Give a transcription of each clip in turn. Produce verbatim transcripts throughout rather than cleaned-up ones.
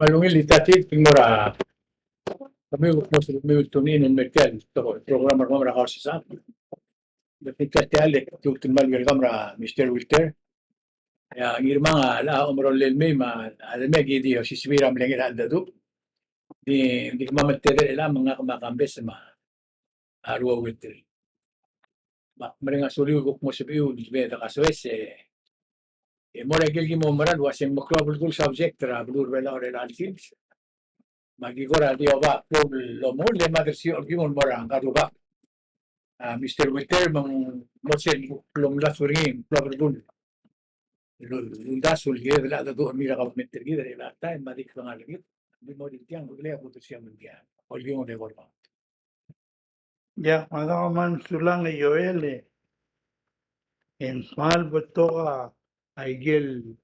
Kmal ungil el di tia el tekoi el mo er a kemiu el kmo se kemiu el tune in el mei er tia el program er kemam er a Kausisechakl. Ng di tia el tia el tekoi el kmal welcome er a Mister Wilter. E a Ngirmang a locha omerolel el mei me a lemei e ki di osisiu er a mle ngii el cheldecheduch. Di, di kemam el tedei er chelechang me ngak me a Kambes me a Rua Wilter. Me ak mereng a suliu el kuk mo sebechiu el mei e de kasoes e, e mo er a ikel ki mo mera el uasei ng meklou a belkul el subject er a beluu er a Belau er chelecha el sils. Me aki kora di oba klou el omengull e mad er sei a olkiung el mo er a Ngadubak. A Mister Wilter me ng mo sel kuk lomdasu er ngii, klou a belkul el uldasu el kired el cheldecheduch er ngii er a kabelment er kid er chelecha el taem me a di klengar er kid. Di mo er tiang, ng kuk lak bo dosiam el tia. Olkiung e kora. Ia, me a kmal sulang e Joel e. E ng kmal betok a ikel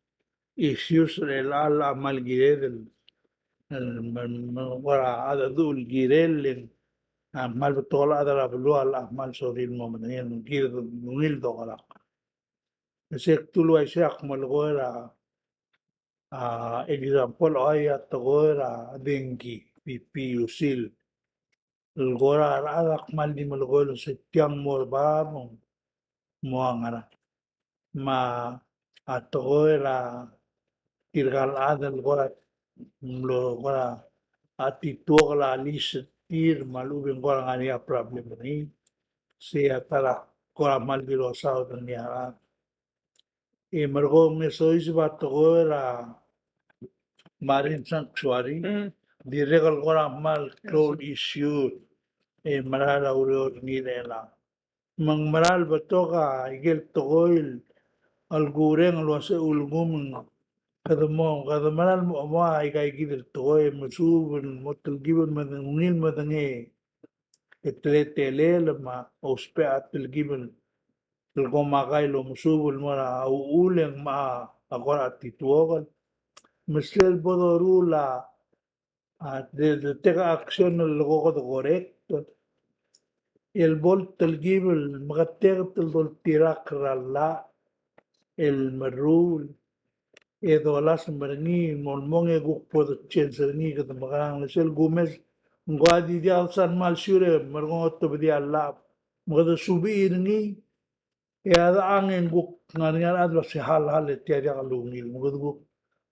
issues er chelecha el kmal kired el, el, me, me, kora cheldecheduch el kirel e ng, a, kmal betok el chad er a beluu a locha kmal sorir el mo medengei, ng kired el ungil el dokerak. E se kdu el uaisei ak melekoi er a, a, example, oi a tekoi er a dengki, P P U C, el kora rechad a kmal di melekoi el se tiang mo er bab, mo a ngerang. Me a tekoi er a tirka el chad el kora mlo kora a tituokel a lease er tir me a lechub e ng kora ngar er ngii a problem er ngii. Sei a ta er a kora kmal di losaod er ngii a rechad. E merekong e soiseb a tekoi er a marine sanctuary, mm, dirrek el kora kmal klou el issue e mera el ureor er ngii er chelechang. Me ng mera el betok a ikel tekoi el kureng el uasei ulekum ng kede mo, kede mera el mo, mo aika ikid el tekoi e mesuub el mo telkib el medengei, ungil medengei e teletelel me a ousbech a telkib el komakai el omesuub el mo er a uchul e ng mo a kora tituokel. Me sel bo doruul a, a, de, de take action el ko kede correct. El bo el telkib el meketeket el doltirakl er a llach el meruul e dolasem er ngii, me ng mo e kuk bo de change er ngii, kede mekerang. Le sel kumes, ng ko a di diak el sal kmal sure, merekong e otobedii a llach me kede subii er ngii, e a dechang e ng kuk ngar er ngii a rechad el uasei hal, hal e tia diak lungil, me kede kuk.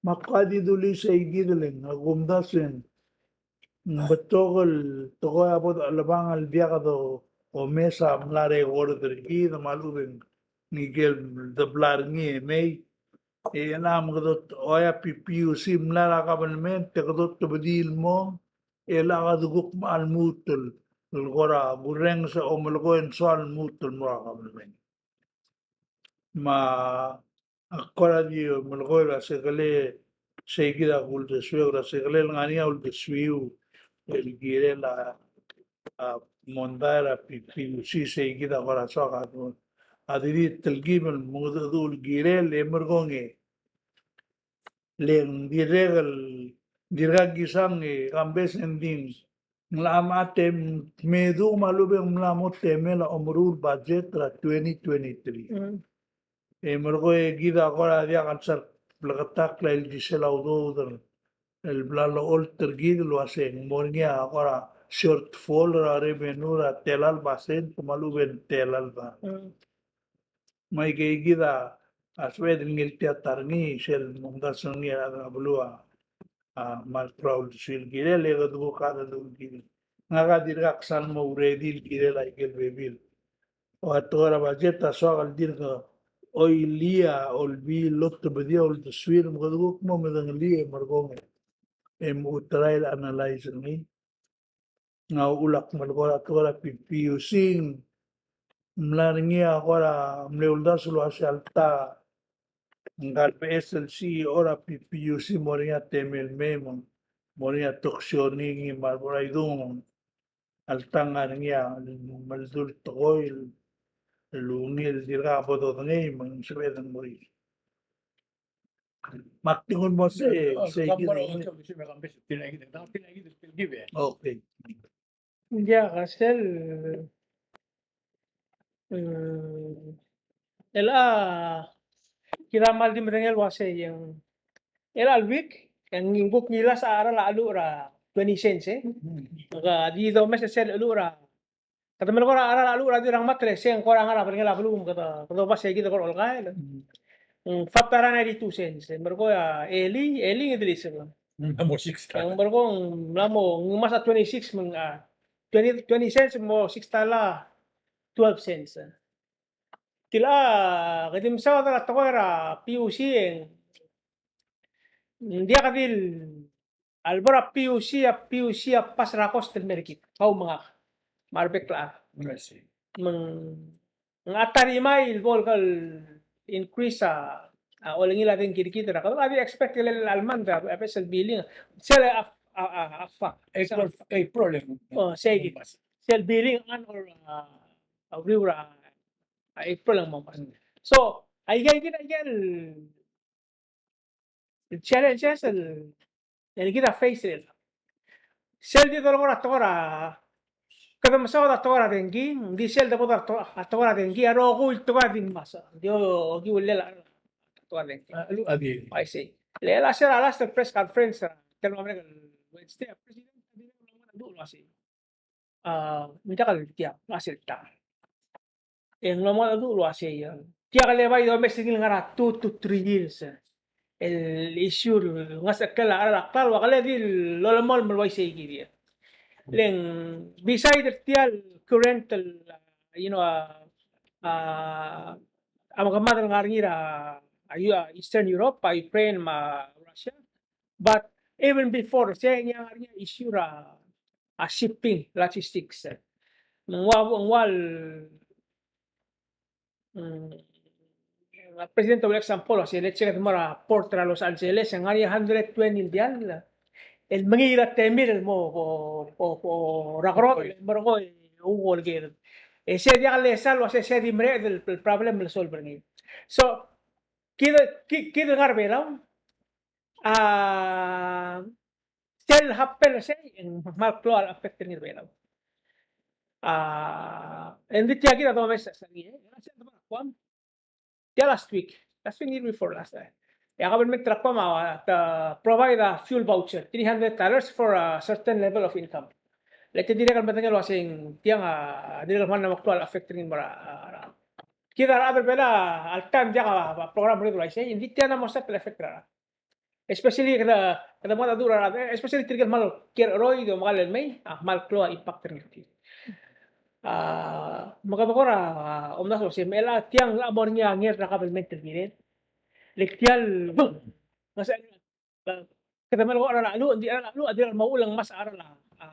Me ak ko a di dulii sei kid el, a kumdasu e ng betok el tekoi a bo dechelebangel el diak domes a mla er a record er kid me a lechub e ng ikel debla er ngii e mei. E ng mla me kede ot-, oi a P P U C mla er a kabelment e kede otobedii el mong, e le kede kuk mo lmuut el, el kora kurrenges e omelekoi e ng soal lmuut el mo er a kabelment. Me a kora di melekoi er a sekele, sei kid a kuldesuiu er a sekele el ngar er ngii a uldesuiu el kirel a, a, mondai er a P P U C, sei kid a kora soak a, a di di telkib el mengedecheduch el kirel e merekong e le ng dirrek el, dirkak kisang e Kambes e ng di ng locha me a tem-, me dmu me a lechub e ng mla mo temel a omeruul budget er a twenty twenty-three. Mm. E merekong e kid a kora diak el sal bleketakl a ildisel a udoud el bla locholt er kid el uasei ng mo er ngii a kora shortfall er a revenue er a tela el basent me a lechub e ng tela el basent. Mm. Me aike kid a sebeched el ngiltii a ta er ngii sel momdasu er ngii a rechad er a beluu a, a, kmal proud el sel kirel e kede kuk a, kede kuk kirel. Ngak a dirkak sal mo ready el kirel a ikel bebil. A tekoi er a budget a soak el dirk oilii a olbiil el otobedii a uldesuir me kede kuk mo medengelii e merekong e, e mo try el analyze er ngii. Ng a uchul ak melekoi er a tekoi er a P P U C, ng mla er ngii a kora mle uldasu el uasei alta, ngka el beches el C E O er a P P U C mo er ngii a temel mei me ng mo er ngii a toksiu er ngii me a lebo er a idung, alta ngar er ngii a meldul tekoi el ungil el dirkak bo dodengei me ng sebeched el mo er ngii. Me ak di nguu el mo sei, sei kid. Okay. Ng diak a sel, mm, el a, kid a kmal di medengei el uasei, e ng, el a week, e ng kuk ngilasech a cheral a cheluch er a twenty cents, e. Ke di domes sel cheluch er a, kede melekoi er a cheral a cheluch er a di rengmat el sei ng kora ngar er a belngel a beluu, kede, kede oba sei kid el kora olkael. Ng fab er a ninety-two cents, e. Melekoi a elii, elii ng di el isei. Ng mla mo six dollar. Ng melekoi ng mla mo, ng ngmasech a twenty-six me ng, a, twenty, twenty cents mo six dollar twelve cents. Tia, ke di mesaod er a tekoi er a PUC e ng diak di el, a lebo er a PUC, a PUC a pass er a cost el mer kid, kau me ngak, me a rebek el chad. I see. Me ng, ng a ta er a imai el bo el increase a, a olengil a dengki er kid er a, kede di expect el, el month a, a bes el billing. Sel a, a, a, a fa. April, April. O, sei kid. Sel billing a, or, a, a uriul er a, a April a mo mas. So, aike, aike, aike el challenges el, el kid a face er. Sel di dolekoi er a tekoi er a, kede mesaod a tekoi er a dengki, ng di sel debo er a tekoi, a tekoi er a dengki, a rokui el tekoi a di ngmasech. Di okiu el a tekoi er a dengki. A, lu, a di. I see. Le a sel a last press conference, a, tia el mo merek el Wednesday, a president a di el uasei, a, ng diak el tia, ng sel ta. E ng mla mo dmu el uasei, a, tia el bai domes er ngii el ngar er a two to three years, e, el issue el ngesecheklel a cheral a klalo, a kele di lolemolem el uaisei kid. Le ng beside er tia el current el, you know, a, a, a mekemad el ngar er ngii er a, a, Eastern Europe, a Ukraine me a Russia. But even before, sei ng ngar er ngii a issue er a, a shipping, logistics. Ng ua, ng ua el, mm, a president a ulekoi a example, sei let's say kede mo er a port er a Los Angeles, ng ngar er ngii a hundred twenty el diall el mengiil er a temir el mo, mo, mo, mo er a kerol, mo er a kerol, e ungil el ker. E sei diak lesa el uasei sei di mereched el problem el solve er ngii. So, kid, kid, kid el ngar er a Belau, a, sel happen er sei, e ng kmal klou a affect er ngii er a Belau. A, e ng di tia kid a domes er ngii, e. Sel de Guam. Tia last week, last week, week before last, e. E a government er a Guam a, a, provide a fuel voucher, three hundred dollars for a certain level of income. Le te dirrek el medengei el uasei ng tiang a, dirrek el kmal klou a affect er ngii el mo er a, a, a, kid a rechad er a Belau, a, alta ng diak a, a, program er a uaisei, e ng di tia a mo start el affect er a rechad. Especially kede, kede mo dmu er a, especially tirke el kmal kiei er a cheroid e omekall el mei, a kmal klou a impact er ngii. A, me kede kora, a, omdasu el uasei, me chelecha tiang a mo er ngii a nger er a kabelment el kired. Le tia el, me se, a, kede melekoi a cheral a cheluch, ng di a cheral a cheluch a dirrek el mo uchul e ng ngmasech a cheral a, a,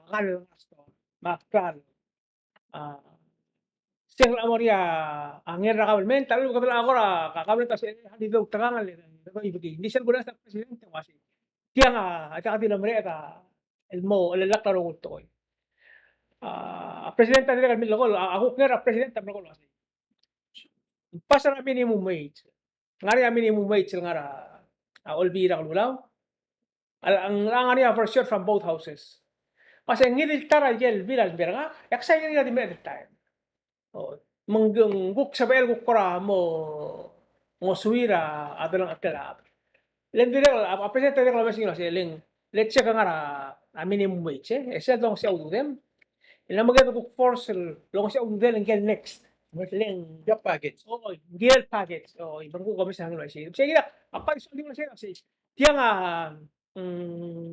ngar er a store. Me a klalo. A, sel a mo er ngii a nger er a kabelment, a lechub e kede locha kora, a kabelment a se, a di doutekangel, e, e, e, di sel kules a president, e uasei. Tiang a, a diak di lemereched a, el mo, el lak a rokui el tekoi. A, a president a dirrek el milekoi, a, a kuk nger er a president a milekoi el uasei. Pass er a minimum wage. Ngar er ngii a minimum wage el ngar er a, a, Olbiil er a Kelulau. A, ng, ng ngar er ngii a version from both houses. Me se ngii di el ta er a ikel bill a lmerkak, e ak sa ngii di mereched el taem. O, me ng kuk sebechel kuk kora mo ngosuir a delengcheklel a chad. Le ng dirrek, a, a president a dirrek el omes er ngii el uasei, le ng, let's say ke ngar er a, a minimum wage, e, e sel dongesii a ududem. E ng mo kede kuk force el longesii a ududel ngike el next. Le ng, ngike el package. O, ngike el package. O, me ng kuk omes er ngii el uasei. Sei kid a, a package a di uasei, uasei. Tiang a, mm,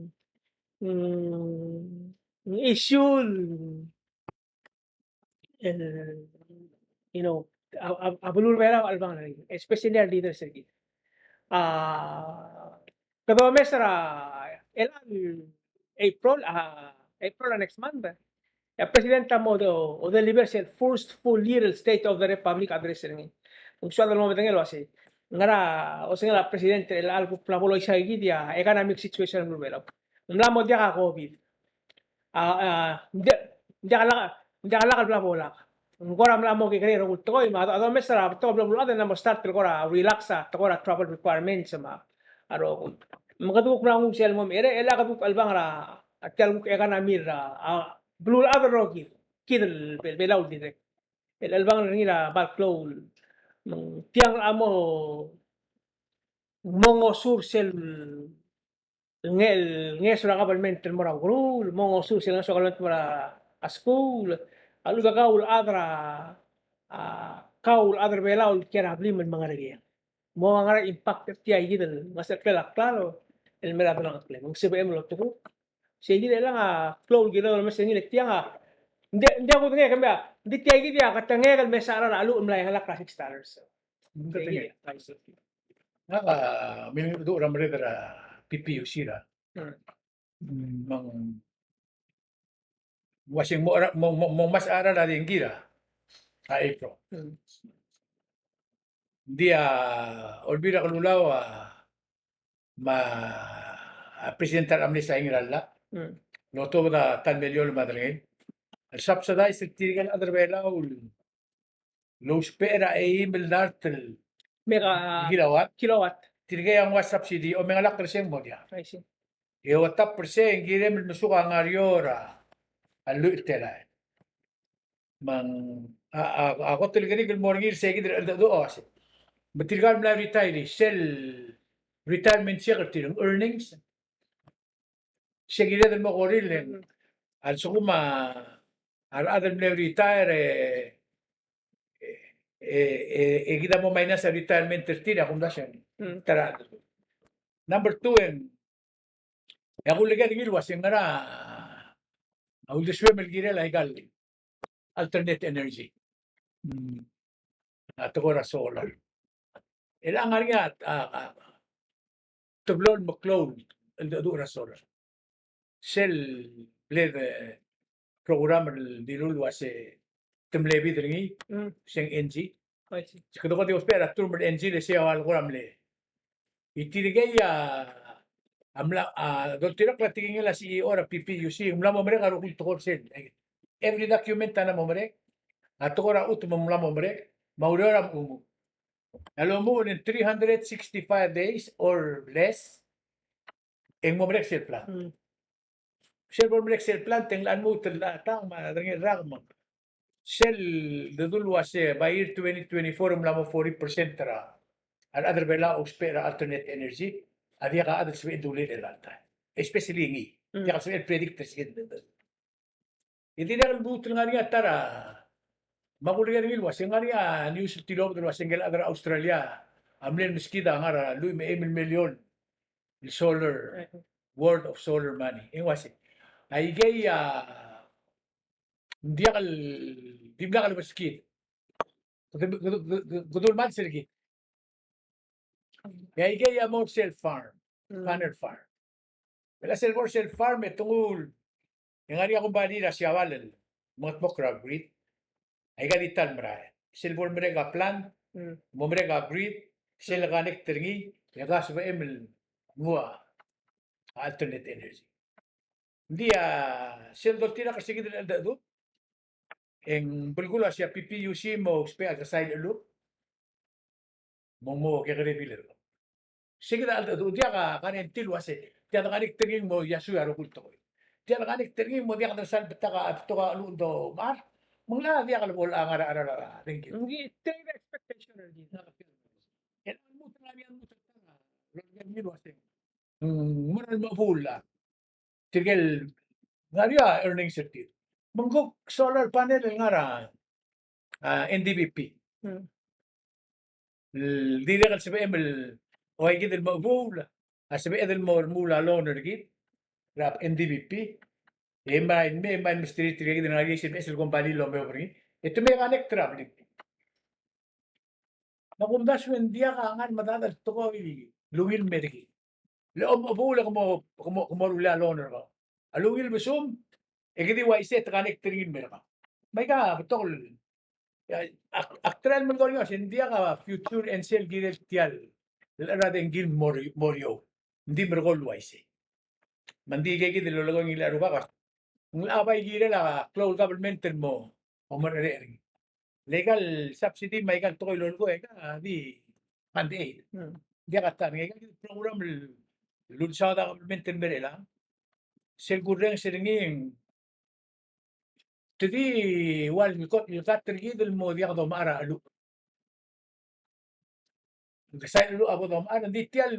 mm, issue el, el, you know, a, a, a beluu er a Belau a chelebangel er ngii, especially a leaders er kid. A, kede omes er a, el, April, a, April a next month, e a president a mo de, o deliver sel first full year el State of the Republic address er ngii. Ng soad el mo medengei el uasei, ngera osengel a president er chelecha el kuk bla bo loisai kid a economic situation er a beluu er a Belau. Ng mla mo diak a COVID. A, a, ng diak, ng diak lak, ng diak lak el bla bo lak. Ng kora mla mo kekerei a rokui el tekoi, me a, a domes er a betok el beluulechad e ng mo start el kora relax a tekoi er a travel requirements me a rokui. Me kede kuk mla nguu sel mo, e le, e le kede kuk chelebangel er a, a tia el kuk economy er a, a, beluulechad el rokir, kid el Be-, Belau el dirrek. El chelebangel er ngii er a kmal klou, me ng tiang a mo, mo ngosur sel nge-, el ngeso er a government el mo er a ukeruul, mo ngosuir sel ngeso er a government el mo er a skuul, a lechub e kau el chad er a, a, kau el chad er a Belau el kiei er a blim el mengerekiang. Mo ngar er ngii a impact er tia kid el ngesecheklel a klalo el mei er a delengcheklem. Me ng sebechem el otekuk. Sei kid el ngar er a klou el kirel el omes er ngii el tiang a, ng di, ng di a kudengei kemiu a, ng di tia kid a ketengek el mesa er a cheluch el mla chengelakl er a six dollars. Ng ketengek. Ngak a, mle mengedecheduch er a merreder er a P P U C er a. Mm. Me ng uaisei ng mo, mo, mo, mo ngmasech a cheral a dengki er a April. Mm. Ng di a Olbiil er a Kelulau a, me a president a mle sain er a llach. Mm. Lotobed a ta el million me a derengel el subsidize er tirke el chad er a Belau el lousbech er a eim el dart el mega kilowatt. Kilowatt. Tirke a nguu a subsidy, omengelakl er sei el mo diak. I see. E otap er sei e ng kirem el mesuk a ngar er eou er a lluich el telael. Me ng, a, a, a kot el kerik el mo er ngii er sei kid el cheldecheduch a uase, me tirka el mla retire, sel retirement check er tir, earnings, se kired el mo koriil e ng, a lsekum a rechad el mle retire e, e, e, e kid a mo minus a retirement er tir, a kumdasu e ng ta er a. Number two, e ng, e a kuleker er ngii el uase ng ngera a uldesuem el kirel aika el alternate energy. Mm. A tekoi er a solar. E le ng ngar er ngii a, a, a teblo el meklou el cheldecheduch er a solar. Sel bled, e, program el dilu el uase te mle bid er ngii, mm, se ng Engie. I see. Se kede ko di ousbech er a term er a Engie le sei a ua le kora mle. E tirkei a, a mla, a, doltirakl a tekingel a C E O er a P P U C, ng mla mo merek a rokui el tekoi er sel. Every document a mla mo merek, a tekoi er a chutem a mla mo merek, me a ureor a mo. A lomuchel in three hundred sixty-five days or less, e ng mo merek sel plant. Mm. Sel bo lemerek sel plant e ng locha lmuut el tang me a derengel rak me sel dedu el uase by year twenty twenty-four e ng mla mo forty percent er a rechad er a Belau a ousbech er a alternate energy, a diak a chad el sebeched el dulii er a ta. Especially ngii. Mm. Diak el sebeched el predict er sel. E dirrek el lmuut el ngar er ngii a ta er a, me a kuleker er ngii el uase ng ngar er ngii a news el tilobed el uase ngike el chad er a Australia a mle meskid a ngar er a lluich me a eim el million el solar, worth of solar money. E ng uase aikei a ng diak el, dimlak el meskid. Kede, kede, kede, kede ulmad sel kid. E aikei a mo er sel farm, mm, panel farm. E le sel bo er sel farm e te nguu el, e ng ngar er ngii a kombalii er a Siabal el mengedmokl er a grid. Aika di ta el merael. Sel bo lemerek a plant, mm, mo merek a grid, sel connect er ngii, e ke sebechem el nguu a alternate energy. Ng di a sel doltirakl er se kid el cheldecheduch, e ng belkul a uase a P P U C mo ousbech a kesai el cheluch, mo, mo kekerei a bill er kau. Se kid a cheldecheduch, diak a guarantee el uase tia de connect er ngii mo iasui a rokui el tekoi. Tia de connect er ngii mo diak de sal betok a, betok a cheluch el domechar. Me ng locha diak lebo el ngar er a cheral a dengki. Ng di, tia kid a expectation er kid. E ng lmuut el ngar er ngii a lmuut el ta er a, el ngar er ngii el uase ng mera el mechebuul a tirke el ngar er eou a earnings er tir. Me ng kuk solar panel el ngar er a, a, N D B P. Mm. El dirrek el sebechem el, ua kid el mechebuul, a sebeched el mo remuul a loan er kid er a N D B P. E mei, mei, mei mesterir tirke kid el ngar er ngii, sel beches el kombalii el omeob er ngii. E te mei connect er a blim. Me a kumdasu e ng diak a ngar medad el tekoi el ungil el mer kid. Le omechebuul e ke mo, ke mo, ke mo rullii a loan er kau. A lungil besum, e ke di uaisei e te connect er ngii el mer kau. Me aika betok el, a, ak, ak try el melekoi er ngii a uase ng diak a future er sel kirel tia el, el chad er a dengki el mo er, mo er eou. Ng di merekong el uaisei. Me ng di ikei kid el lolekoi er ngii el rubak a, ng locha bai kirel a klou el government el mo omerechel er ngii. Le aika el subsidy me aika el tekoi el lolekoi e ka di fund aid. Mm. Diak a ta er ngii, aika el program el lulsaod a government el mei er chelechang. Sel kurrenges er ngii, te di ua el kot el cut er kid el mo diak domechar a cheluch. Kesai el cheluch a bo domechar, ng di tia el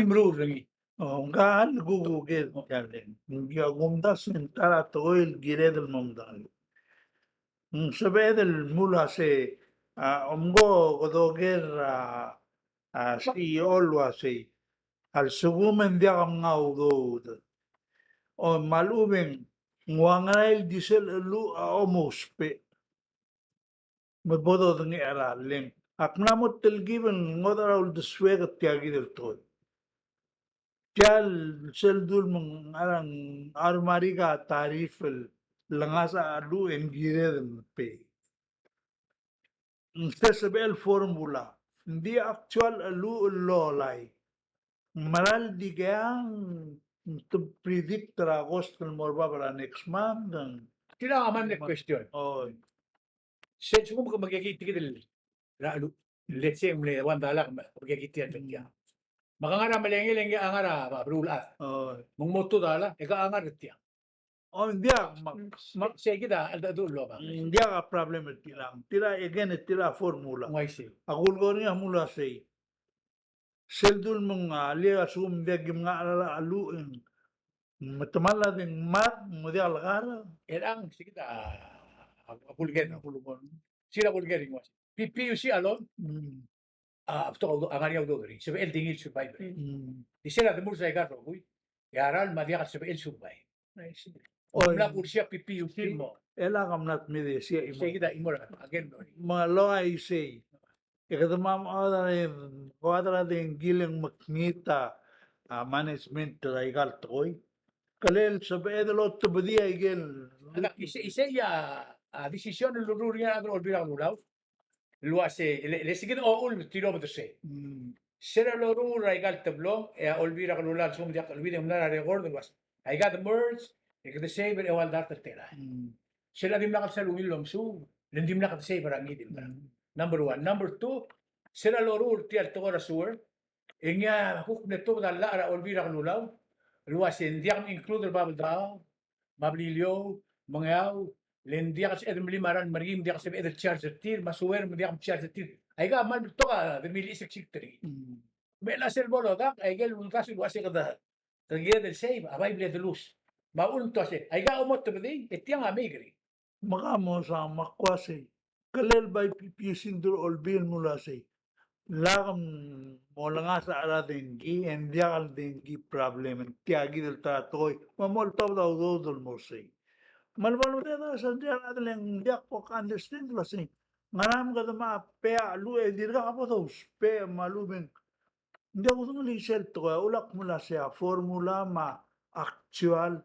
meruul er ngii. O, ngka a lekuker tia el, ng di a kumdasu e ng ta er a tekoi el kired el mo medengei. Ng sebeched el mle uasei, a, omko kede oker a, a, C E O el uasei, a lsekum e ng diak mngai a udoud, o me a lechub e ng ua ngera el di sel cheluch a omousbech. Me bo dodengei a raleng. Ak mla mo telkib el ngodech er a uldesuek er tia kid el tekoi. Tia el sel dul me ng ngar er a, ngar er a Merika a tariff el lengasech a cheluch e ng kired el pay. Ng se sebechel formula. Ng di actual cheluch el lolai. Ng mera el di keang, te predict er a cost el mo er bab er a next month. Tia a mle question. Oi. Sel lsekum ke mekekii tia kid el, er a cheluch, let's say, ng mle one dollar, ke mekekii tia el tia. Me ke ngar er a melengel e ng ngar er a, ba, beluulechad. Oi. Me ng mo two dollar, e ke ngar er tia. O, ng diak, ma, ma, sei kid a, el, el, el, lo, ba. Ng diak a problem er tiang. Tia, again, tia a formula. Ng uaisei. A kulekoi er ngii a mle uasei. Sel dul me ng, a, le a lsekum ng diak kim ngar er a cheluch, me te mla di ngmad, mo diak lekar. E ng, sei kid a, a, a kulekoi, a kulekoi. Sei a kulekoi er ngii. P P U C alone. Mm. A, betok a, a ngar er ngii a udoud er ngii. Sebechel di ngii el survive. Mm. Di sel a de merge aika el rokui. E a ralm a diak el sebechel survive. I see. O, mla kursi a P P U C mo. E le ak mla dmedesii a chimo. Sei kid a chimo er a, again, no. Me a lua isei. E kede mo, a, ko a ta er a dengki el mekngit a, a, management er aika el tekoi. Kele el sebeched el otebedii aike el. Isei, isei a, a, decision el loruul er ngii a rechad er a Olbiil er a Kelulau. El uase, le, le sei kid a uchul me tir a obedii er sei. Mm. Se er a loruul er aika el teblong, e a Olbiil er a Kelulau a lsekum diak el, el mla er a record el uase, aika de merge, e kede save er a eua el dart el telael. Mm. Se er a dimlak el sal ungil el omesuub, le ng dimlak de save er a ngii di el dart. Mm. Number one. Number two, se er a loruul er tia el tekoi er a sewer, e ngii a kuk mle tuobed a llach er a Olbiil er a Kelulau el uase ng diak include er a Babeldaob, me a Beliliou, me a Ngeaur, le ng diak el sebeched el melim a ralm er ngii, me ng diak el sebeched el charge er tir, me a sewer, me ng diak el charge er tir. Aika a kmal betok a de milisiksik er ngii. Mm. Me a sel bo lodak, aike el uldasu el uase kede, kede kired el save, a bai bla de lose. Me a uchul me te uase, aika a omotebedii, e tiang a mei er ngii. Me ka mo sa me ak uasei. Kele el bai P P U C el dul olbiil el mle uasei. Lak mo olengasech er a dengki, e ng diak el dengki problem, e ng tia kid el ta er a tekoi, me mo oltobed a udoud el mo er sei. Me a lebo el uasei, a sandei a rechad el ng diak ko understand el uasei. Ngera me kede mo pay a cheluch e dirkak bo dousbech me a lechub e ng Ng diak kudengelii sel tekoi, a ulak mla sei a formula me a actual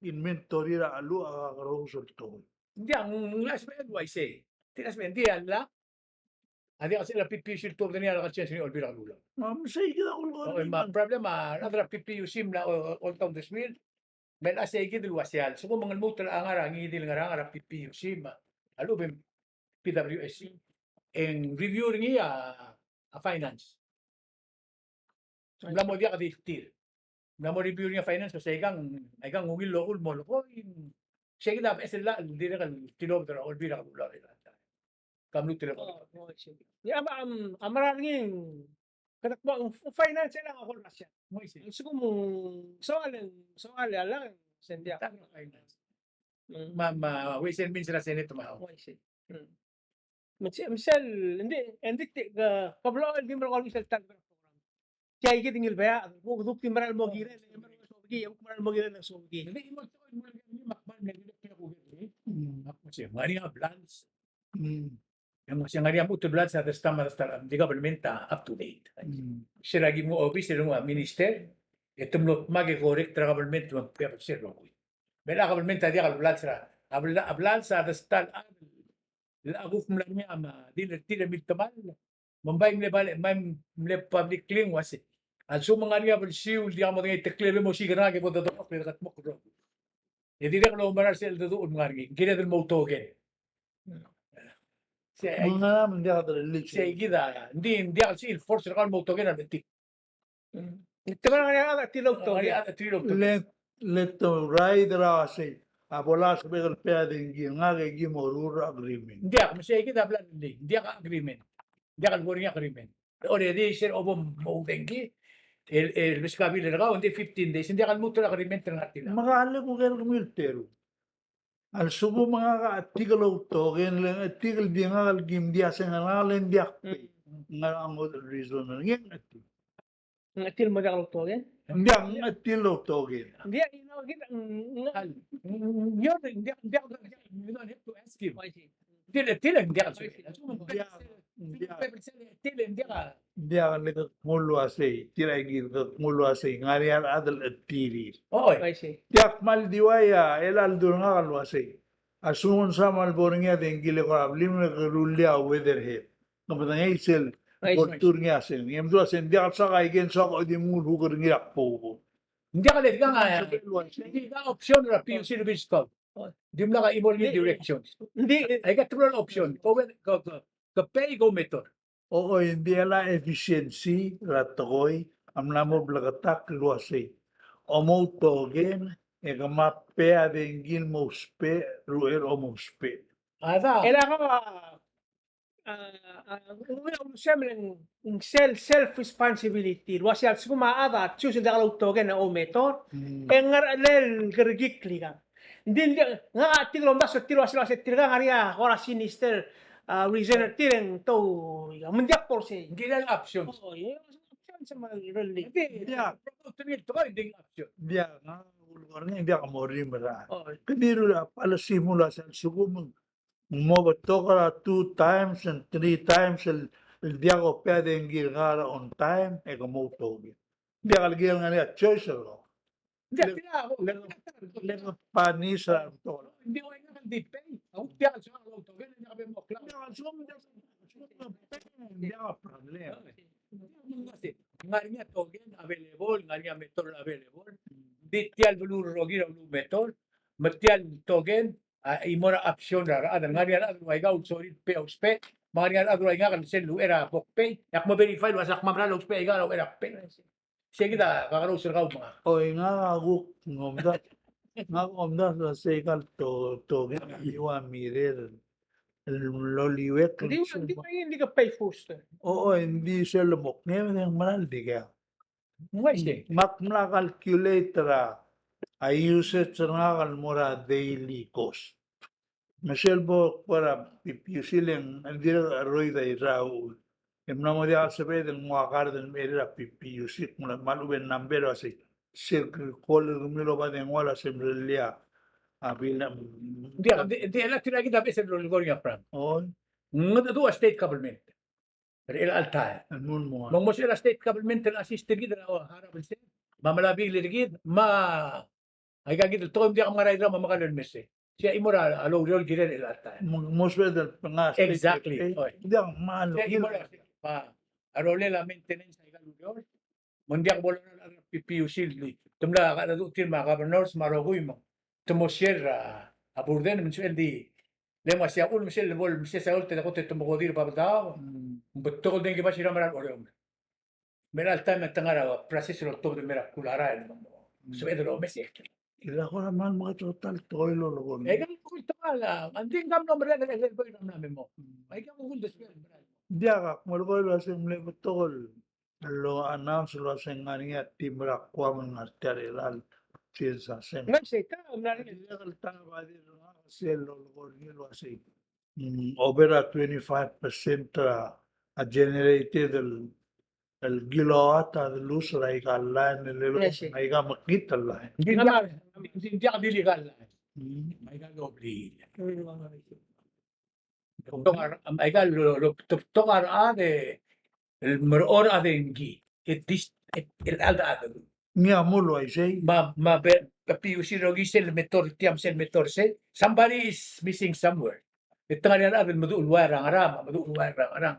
inventory er a cheluch a kakerous el tekoi. Ng diak, ng, ng last el uaisei. Ng di last el, ng di a llach a diak sel a PPUC el tuobed er ngii a lak change er ngii a Olbiil er a Kelulau. Me sei kid a kulekoi. Me a problem a rechad er a PPUC mla o, o, oltaut el smil. Me a sei kid el uaisei a lsekum ng lmuut el ngar er a ngii di el ngar er a, ngar er a PPUC me a lechub e ng PWSC, e ng review er ngii a, a finance. Ng mla mo diak di tir. Ng mla mo review er ngii a finance, se ikang, ikang ungil el rokui el mo lekoi. Se kid a beches el llach el dirrek el tilobed er a Olbiil er a Kelulau. Ka mluut el. Oh, oh, I see. Ia, me a, a mera er ngii, kede kmo ng finance el ngar er a Russia. Oh, I see. Lsekum ng soal, soal a llach, se ng diak. Finance. Mm. Me a, me a Ways and Means er a Senate me a. Oh, I see. Mm. Me se, me sel, ng di, ng di, ke, ke blechoel di merekong sel tal program. Tia kid ngii el beak, kuk, kuk di mera el mo kirel, e mera el mo kirel, e mera el mo kirel. Mm. Ak mo se, ngar er ngii a blals. Mm. E mo se ngar er ngii a lmuut el blals a desta me a desta, di government a up to date. Mm. Se er a ki mo obis, e mo a minister, e te mlo dmak e correct er a government, me a se el rokui. Me a government a diak el blals er a, a bla-, a blals a desta el, el a kuk mla er ngii a ma, di le tir e miltemall. Me ng bai mle bal-, bai mle public clean uase a lsekum ng ngar er ngii a belsiu el diak modengei, te clear e mo siik er ngak e bo dodengchokl e de kldmokl el rokui. E dirrek el oumera er sel dedu el ngar er ngii, ng kired el mo outoken. Sei, me ng diak, ng di, ng diak el sel force er kau el mo outoken a betik. Te mera ngar er ngii a chad a tir el outoken. Let, let the right er a sei. A bo lsebechek el pay a dengki, ngak e ki mo ruul er a agreement. Ng diak, me sei kid a bla lelii, ng diak a agreement. Ng diak el bo er ngii a agreement. Already se er a bo mo dengki, el, el beskau a bill er kau, ng di fifteen days, ng diak el lmuut el agreement er ngak er tia. Me ka le kuker kemiu el teru. A lsekum ngak a chetik el outoken, le chetik el di ngak el kim di a se ngak le ng diak pay. Ngera a ngodech el reason er ngii e ng chetik. Ng chetil mo diak loutoken? Ng diak, ng chetil loutoken. Ng diak, you know, kid, mm, mm, you're, ng diak, ng diak, you don't have to ask him. Oh, I see. Chetil, chetil, ng diak. Ng diak, ng diak. Ng diak, le ke kmo el uasei, tir a kid ke kmo el uasei, ngar er ngii a rechad el chetirir. Oh, I see. Diak kmal di ua ia, el a ledu er ngak el uasei. A lsekum ng soam el bo er ngii a dengki le kora blim e ke rullii a weatherhead. Ng medengei sel bo ltuu er ngii a seng. E mdu a seng, diak el soak a ikei, soak a di mnguu el kuk er ngii er a kbou. Ng diak le kang a, ng diak a option er a PUC el beskau. Dimlak a chimo el ngii a direction. Aika teblo el option. Ko we, ko, ko, ko pay, ko meter. Oi, ng di el a efficiency er a tekoi a mla mo bleketakl el uasei, omoutoken e ke mla pay a dengki el mousbech er uchei er a omousbech. A da. El a ko, a, a, ng ulusem el ng sel self responsibility el uasei a lsekum a chad a choose el diak loutoken e oumetor, e ngerchelel kerekikl er ikang. Ng di, ng di, ngak a chetik el omdasu er tir el uasei, uasei tirka a ngar er ngii a kora sinister, a, reason er tir e ng tou, me ng diak kbo er sei. Ng kirel options. Oh, e, options me a rellii. Ng di, ng diak. Ng diak, ngak a kulekoi er ngii, ng diak a mo rimera. Oh. Ke di rullii a policy el uasei a lsekum ng mo betok er a two times and three times el, el diak kopay a dengki er kau er a on time, e ke mo outoken. Ng diak el kirel ngar er ngii a choice er kau. Ng diak, le, le, le punish er a betok. Ng di ua ngak a di pay. Ng diak el soal a outoken, ng diak a problem. Ng ngar er ngii a token available, ng ngar er ngii a metor available. Ng di tia el beluu el rokir a uluumetor, me tia el token a, chimo er a option er a rechad, ngar er ngii a rechad el ua ikau el sorir el pay a ousbech, me ngar er ngii a rechad el ua ngak el sel uchei er a bo kpay, e ak mo verify el uasei ak mo mera el ousbech a ikal uchei er a kpay. Sei kid a kakerous er kau me ngak. Oi, ngak a kuk ng omdasu, ngak a omdasu el uasei ikal to, token a di ua mirror el loliuekl. Ng di, ng di, ng di ke pay first. O, oi, ng di sel mo kngei e ng mera el di kau. Ng uaisei. Me ak mla calculate er a, a usage er ngak el mo er a daily cost. Me sel bo kbo er a PPUC le ng dirrek el cheroid a irau. E mla mo diak el sebeched el nguu a card el mei er a PPUC, me a lechub e ng number el uasei, se ke call er kemiu el oba dengua el uasei mrellii a bill. Ng diak, ng di, ng di, el a tir a kid a beches el lolekoi er ngii a Frank. Oi. Ng di a state government. er chelecha el taem. Me ng mo sebechel a state government el assist er kid er a harau el sel, me a mla bill er kid, me a aika kid el tekoi me ng diak mngar er a irau me a mekall el mesa. Sei a chimo er a loureor el kirel er chelecha el taem. Mo, mo sebeched el pengas. Exactly. Oi. Diak mal. Sei a chimo er a, a rolel a maintenance aika el ureor. Me ng diak bo lorael a rechad er a P P U C el di. Te mla kachedecheduch tir me a governors me a rokui me te mo share a, a burden me ng sebechel di. Le mo sei a uchul me sel bo el mesa a eolt e de kot e te mo kodir a Babeldaob. Mm. Ng betok el dengki basir a mera el Oreor. Me er chelecha el taem e te ngar er a process el oltobed el mei er a bkul a rael. Sebeched el omes e. Kid a kora mal meketeketang el tekoi el lolekoi. E kang kuk tekoi a, ng di ng kmal mlo merek el, el, el, el, mla memo. Aika kuk uldesuek el mera. Diak, ak melekoi el uasei ng mle betok el lo announce el uasei ng ngar er ngii a team er a Guam el ngar tia er chelecha el sils a seng. Ng sei ta, ng ngar er ngii. Diak el ta, ba di ngak sel lolekoi er ngii el uasei. Mm, over a twenty-five percent a, a generated el, el kilowatt a de lose er aika el line el lelo, aika mekngit el line. Ng di diak, ng di diak di aika el line. Mm. Aika el obliil. Mm. Betok a, aika el lo, lo, betok a rechad el merechorech a dengki. E dis, e, el chad a Ngii a mlo uaisei. Me a, me a be, be P U C el rokui sel meter tia me sel meter sei. Somebody is missing somewhere. E te ngar er ngii a rechad el meduch el wire er a ngerang, me a meduch el wire er a ngerang.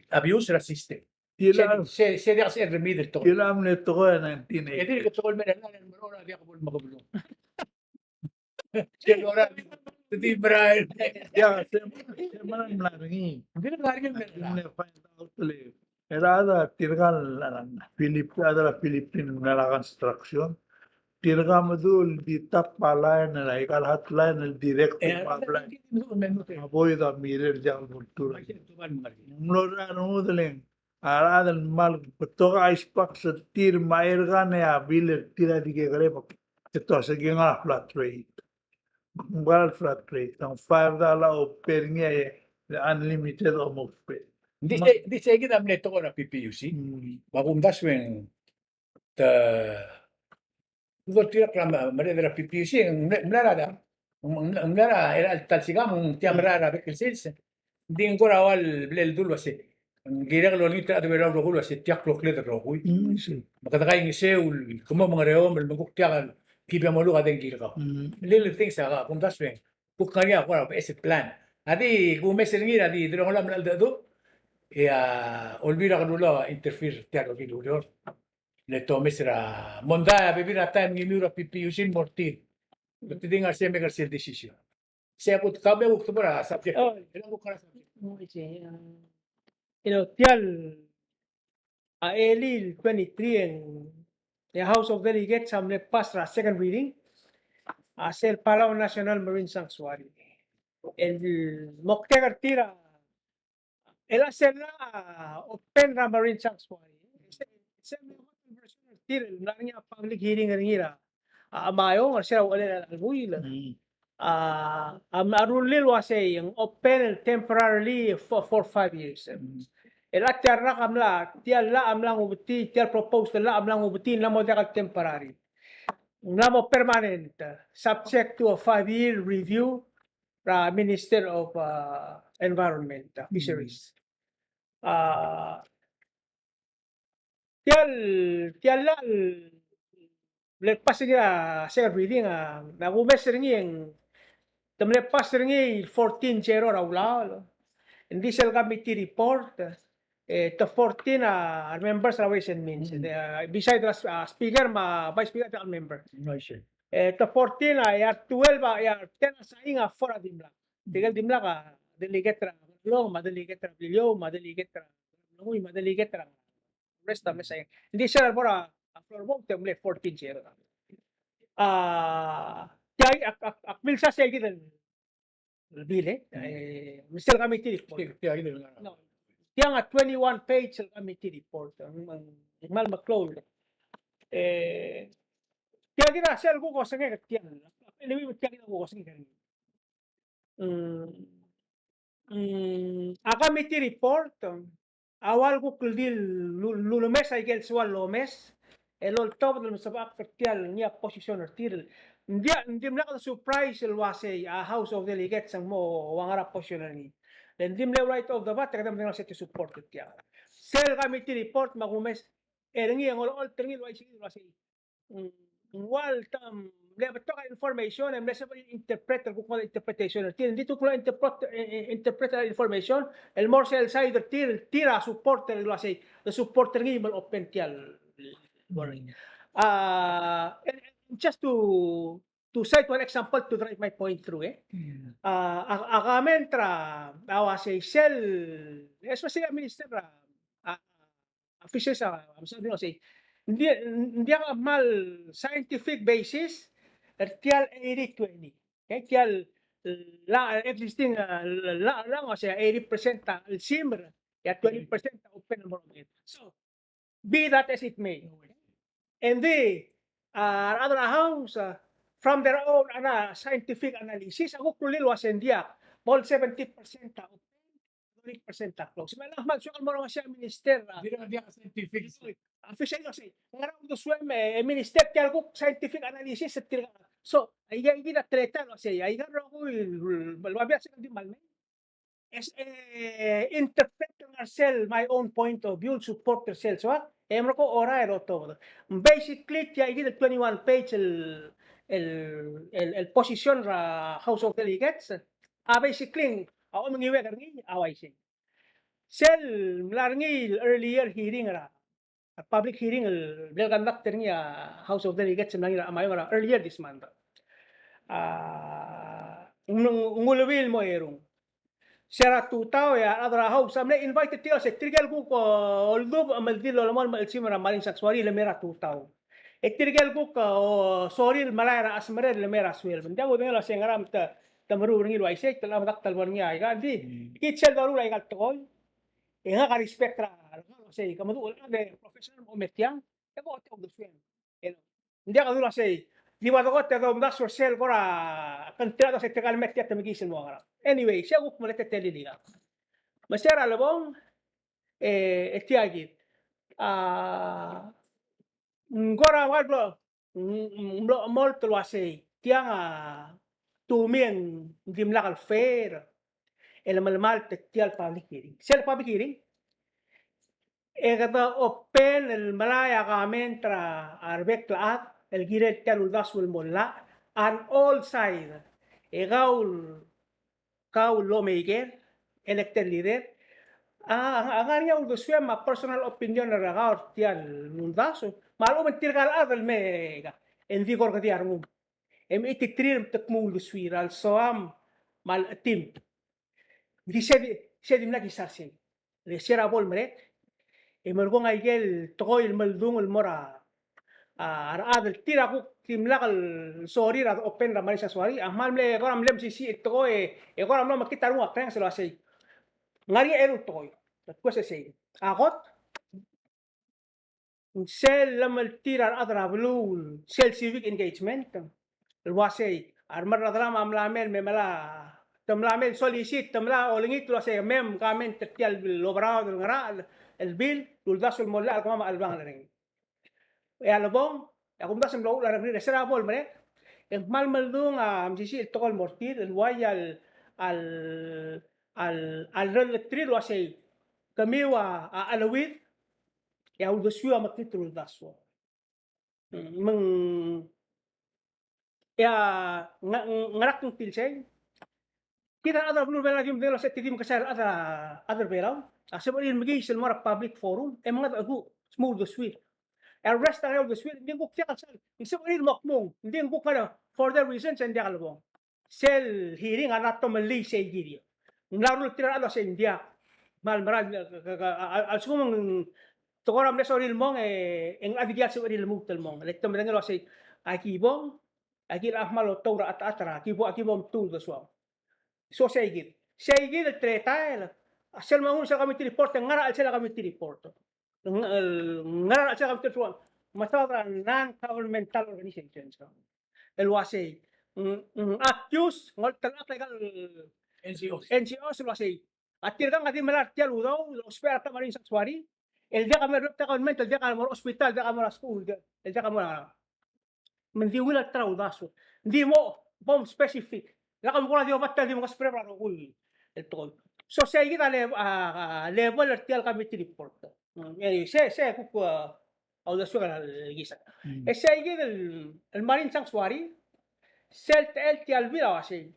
Abuse er a system. Sei, sei, sei diak sel remedial el tekoi. Tia el mle tekoi er a nineteen eighty. E dirk tekoi el mera el mera el diak bo el mekeblo. Sel ora, te di merael. Ya, se, se mera el mla er ngii. Ng di mla er ngii el mla. Ng mle find out le. Era a tirka el, a, Philip, a chad er a Philippine el ngar er a construction. Tirka a meduch el di tap a line er aika el hotline el direct. E, a line. Avoid a mirror el diak el bo lturk. Ng mlo er a rengud el ng A rechad el kmal betok a ice box er tir me a air gun e a bill er tir a di kekerei me te ua se ke ngar er a flat rate. Ng ngar er a flat rate. Ng five dollar a open er ngii e unlimited a mo open. Ng di se, ng di se kid a mle tekoi er a P P U C. Mm. Me a kumdasu e ng te Ng di tirka el mla, mla er a P P U C, ng mla, mla er a, ng mla er a, er a ta el sikang, tia mla er a bek el sils. Ng di ng kora ua el bla el dul uase ng kirek el olengit er a chad er a Belau el rokui el uase tia kloklled el rokui. Mm, I see. Me kede kaingeseu el kmo me ng ngereomel me ng kuk tia el kibe a moluk a dengki er kau. Mm. Little things a ka, kumdasu e ng kuk ngar er ngii a kora beches el plan. A di kumes er ngii er a di delongelau me a cheldecheduch, e a Olbiil er a Kelulau a interfere er tia el rokui el ureor. Le te omes er a mondai a bebil er a taem ngii el ua er a P P U C el mo er tir. Le te di ngar er sei me ngar er sel decision. Sei a kuk, kau me kuk tebor a subject. Oh. E le kuk ngar er a subject. Oh, I see. Uh, you know, tia el, a, elii el twenty-three e ng, e a House of Delegates a mle pass er a second reading a sel Palau National Marine Sanctuary. El moktek er tir a el a sel llach a open er a Marine Sanctuary. Se, se mle version er tir el mla er ngii a public hearing er ngii er a, a, Maiong er sel uchelel a buil. Mm. A, a, a rullii el uasei ng open el temporarily for, for five years. Mm. El a tia el rak a mla, tia el llach a mla ngubetii, tia el proposed llach a mla ngubetii, ng mla mo diak el temporary. Ng mla mo permanent, subject to a five-year review er a Minister of, uh, Environment, uh, Fisheries. Uh, tia el, tia el llach el mle pass er ngii er a second reading, a, me a kumes er ngii e ng, te mle pass er ngii fourteen zero er a ulaol. Ng di sel committee report, e te fourteen a members er a Ways and Means. Mm. E, beside er a, a, speaker me a vice speaker, te a member. I see. E te fourteen a, e a twelve a, e a ten a sain a four a dimlak. Tirke el dimlak a delegate er a Ngarchelong, me a delegate er a Beliliou, me a delegate er a Ngeremlengui, me a delegate er a rest a mesa. Ng di sel bo er a floor vote e te mle fourteen zero. A, tia, ak, ak, ak milsa sei kid el bill, e. Mm. E, sel committee report. Tia, tia kid el ngar. No. Tiang a twenty-one page el committee report. Ng, ng, ng kmal meklou. E, tia kid a sel kuk osengek er tiang. Tia kid a kuk osengek er tiang. Mm, mm, a committee report a ua el kuk di lu-, lulemes aike el soal el omes el oltobed el mesebechakl er tia el ngii a position er tir. Ng diak, ng dimlak de surprise el uasei a House of Delegates a ng mo ua ngar er a position er ngii. Le ng di mle right off the bat e kede medengei el uasei te support er tiang. Sel committee report me a kumes er ngii e ng olecholt er ngii el uaisei, el uasei, mm, ng ua el ta, mle betok a information e mle sebechir el interpret el kuk ngodech el interpretation er tir. Ng di tuk mle interpret, eh, eh, interpret a information el mo er sel side er tir, tir a support er el uasei, el support er ngii me lopen tial. Ah, and, and just to to cite one example to drive my point through, eh. A, a, a comment er a, a uasei sel, especially a minister er a, a, a fisheries a, a, a, ng di, ng diak a kmal scientific basis er tial eighty twenty. Okay, tial, la, existing, a, la, la, uasei eighty percent a lsimer, e a twenty percent a open el mo er a omenged. So, be that as it may. And the, uh, other house, uh, from their own, uh, scientific analysis, a kuk rullii el uasei ng diak, mo el seventy percent a open, thirty percent a close. Me a kmal soak el mo er a uasei a minister, uh, Di diak scientific. A fisheries a sei, ngera uldesuem e, e minister tial kuk scientific analysis er tirka. So, aika, aika kid a teletael el uasei, aika el rokui el, el babier a se kede di kmal mei. Es, eh, interpret er sel my own point of view, support er sel soak, e mereko orael el otobed. Basically, tia kid el twenty-one page el, el, el, el position er a House of Delegates, a basically, a omengiuek er ngii, a uaisei. Sel mla er ngii el earlier hearing er a a public hearing el bla leconduct er ngii a House of Delegates el mla er ngii er a Meyuns er a earlier this month. A, ng, ng ulebil el mo erung. Se er a tutau e a rechad er a House a mle invite er tir el uasei tirke el kuk, o, oldubech me di lolemolem el chelsel er a marine sanctuary el mei er a tutau. E tirke el kuk, o, sorir el melai er a chesmerel el mei er a sueleb. Ng diak kudengei el uasei ngera me te, te meruul er ngii el uaisei, te locha medakt el bo er ngii a ika, ng di. Kid sel doruul a ika el tekoi. E ngak a respect er a, er a, sei, ke meduch el chad e professional mo me tiang, e bo te uldesuem. E ng diak a dulu el uasei, di ua dekot e domdasu er sel kora, kngtil a dosei tirka el me tia te mekiis el mo ngerang. Anyway, sei kuk mle teletelel ikang. Me se er a lebong, e, e tia kid. A, ng kora ua el blo, ng, ng mlo, mlo el uasei, tiang a, to me ng dimlak el fair el melemalt er tia el public hearing. Sel public hearing, e kede open el melai a comment er a rebek el chad el kirel tia el uldasu el mo llach, on all side. E kau el kau el lawmaker, elected leader, a, a, a ngar er ngii a uldesuem me a personal opinion er kau er tia el uldasu, me a lechub e ng tirka el chad el me, e ng di kora kede di a rengum. E mechititerir me te kmo uldesuir a lsoam me a lechetim. Ng di se di, se dimlak isar sei. Le se er a bo lemerek, e merekong a ikel tekoi el meldung el mo er a, a, a rechad el tir a kuk dimlak el sorir a open er a marine sanctuary, a kmal mle, kora mle mesisiich el tekoi, e kora mlo mekngit a renguk a krenges el uasei. Ng ngar er ngii a eru el tekoi. Request er sei. A kot, sel lemeltir a rechad er a beluu, sel civic engagement el uasei, a remerrederam a mla mei el me mla, te mla mei el solicit, te mla olengit el uasei, me mcomment er tia el oberaod el ngerachel el bill, el uldasu el mo llach el kemam a chelebangel er ngii. E a lebong, e a kumdasu e mlo uchul a rengrir, e se er a bo lemerek, e ng kmal meldung a mesisiich el tekoi el mo er tir, el uai a, a, a, a lerellterir el uasei, kemiu a, a cheleuid, e a uldesuiu a mekngit el uldasu. Me ng, e a, nga, ngera kngtil sei. Kid a rechad er a beluu er a Belau a di medengei el uasei te di mekesai el chad er a, chad er a Belau a sebechir el mekiis el mo er a public forum, e mengedecheduch, smu uldesuir. E a rest a uldesuir, ng di ng kuk diak el sal, ng sebechir el mo kmung, ng di ng kuk ngar er a for their reasons, e ng diak el bong. Sel hearing a mla tomellii sei kid. Ng mla rullii tir a rechad el uasei ng diak. Kmal mera, a, a, a lsekum ng tekoi er a mle sorir el mong, e, e ng chad a diak el sebechir el lmuut el mong. Le te medengei el uasei, aki bong, aki locha kmal otour a chetechet er a, aki bo, aki bo mtuu el uldesuam. So sei kid. Sei kid el teletael. A sel mo nguu sel committee report, e ng ngar er a chelsel a committee report. Ng, el, ngar er a chelsel a committee report. Mesaod er a non-governmental organizations. El uasei, ng, ng accuse, ng oltelechakl a ikal N G Os. N G Os el uasei. A tirkang a di melai er tia el udoud, el ousbech a rechad er a marine sanctuary, el diak a mlo er a government, el diak a mo er a hospital, el diak a mo er a skuul, el diak a mo er a. Me ng di ungil a ta er a uldasu. Ng di mo, bo mspecific. Lak mkora di oba tia el di mkesbrev er a rokui el tekoi. So sei kid a le-, a, a level er tia el committee report. Mm, e sei, sei kuk, a, a uldesuek el kisa. Mm. E sei kid el, el marine sanctuary, sel techel tia el bill a uasei.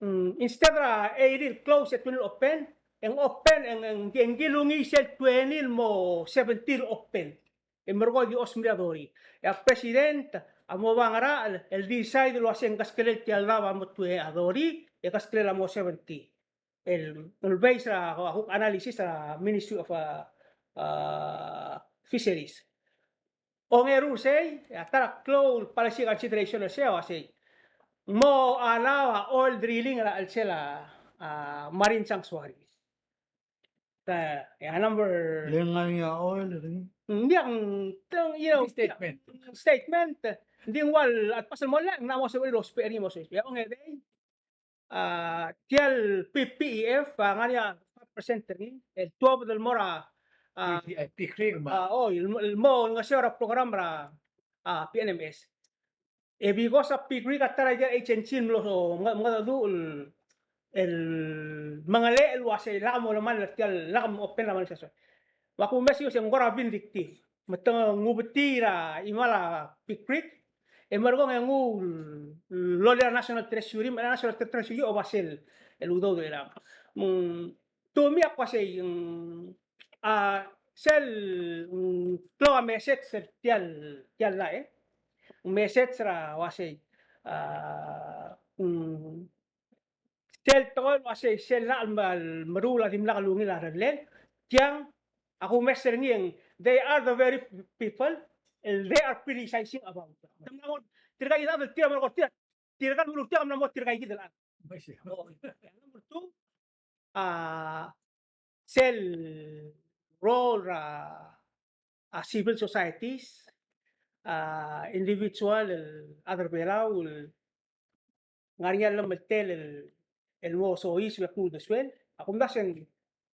Mm, instead er a eighty el close e twenty el open, e ng open, e ng, e ng, e ng kilungii sel twenty el mo seventy el open. E merekong e di osmerii a thirty. E a president a mo oba ngerachel el decide el uasei ng keskelel tia el daob a mo twenty a thirty, e keskelel a mo seventy. El, el base er a, a kuk analysis er a Ministry of, a, a, Fisheries. Ongeru er sei, a ta er a klou el policy consideration er sei a uasei. Mo allow a oil drilling er a chelsel a, a, marine sanctuaries. Ta, e a number. Le ngar er ngii a oil er ngii. Ng diak, ng, you know, statement. Statement. Ng di ng ua el, at pasel mo le, ng mo sebechir el ousbech er ngii mo sebechir. E ongedei, a, tia el P P E F, a, ngar er ngii a five percent er ngii, el tuobed el mo er a, a, P P I, PICRC, me a, a, o, el, el mo, el ngeseu er a program er a, a, P N M S. E because a PICRC a ta er a agency el mlo, mle, mle, el, el mengelechel el uasei lak mo lemall er tia el, lak mo open er a marine sanctuary. Me a kumes e ng kora vindictive. Me te ngubetii er a chimal a PICRC, e merekong e nguu el loia er a National Treasury, me a National Treasury a oba sel, el udoud er ngii. Mm, to me a kuk uasei, mm, a, sel, mm, klou a message er tia el, tia el llach, e. Message er a uasei, a, mm, sel tekoi el uasei sel llach el me-, el meruul a dimlak lungil a rellel, tiang, a kumes er ngii e ng, they are the very people, el they are criticizing about. Te mla mo, tirka el chad el tir a mla mo tir, tirka el mla mo tirka el chad el chad. Number two, a, sel role er a, a, civil societies, a, individual, el chad er Belau, el ngar er ngii a llemeltel el, el mo soiseb e kuk uldesuel. A kumdasu e ng,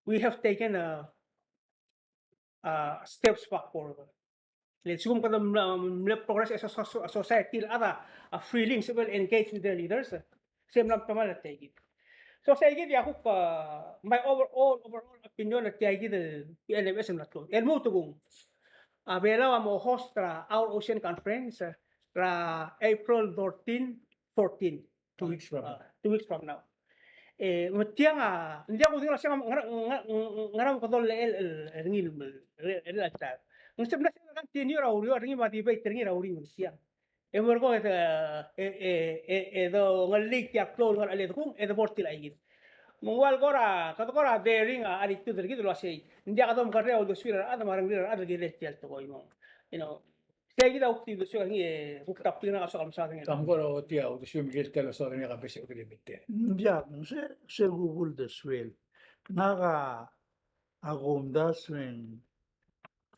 we have taken a, a, steps backward. Le lsekum kede mle, mle progress as a so-, so-, society el chad a, a, freely sebechel engage with their leaders, se mla mo temall a tia kid. So sei kid a kuk, a, my overall, overall opinion er tia kid el P N M S el mla tlou. El mo tekung. A Belau a mo host er a Our Ocean Conference, er a April thirteen, fourteen. Two weeks from now. A, two weeks from now. E, me tiang a, ng diak kudengei el uasei ng ngera, ngera, ngera me kede olechel el, el, el ngii el, el, el, el, ng sebeched el continue er a uriul er ngii me a debate er ngii er a uriul er tiang. E merekong e de, e, e, e, e dongelii tia el klou el ngar er a chelsel kung, e de bo er tir a ikid. Me ng ua el kora, kede kora daring a attitude er kid el uasei. Ng diak domekerreu a uldesuir a rechad me a rengrir a rechad el kirel tia el tekoi me. You know, sei kid a kuk di uldesuek er ngii e kuk topic er ngak a soak el mesaod er ngii. Kam kora ochotii a uldesuem el kirel tia el mesaod er ngii a basic agreement. Ng diak, se, se kuk uldesuel. Ngak a, a kumdasu e ng,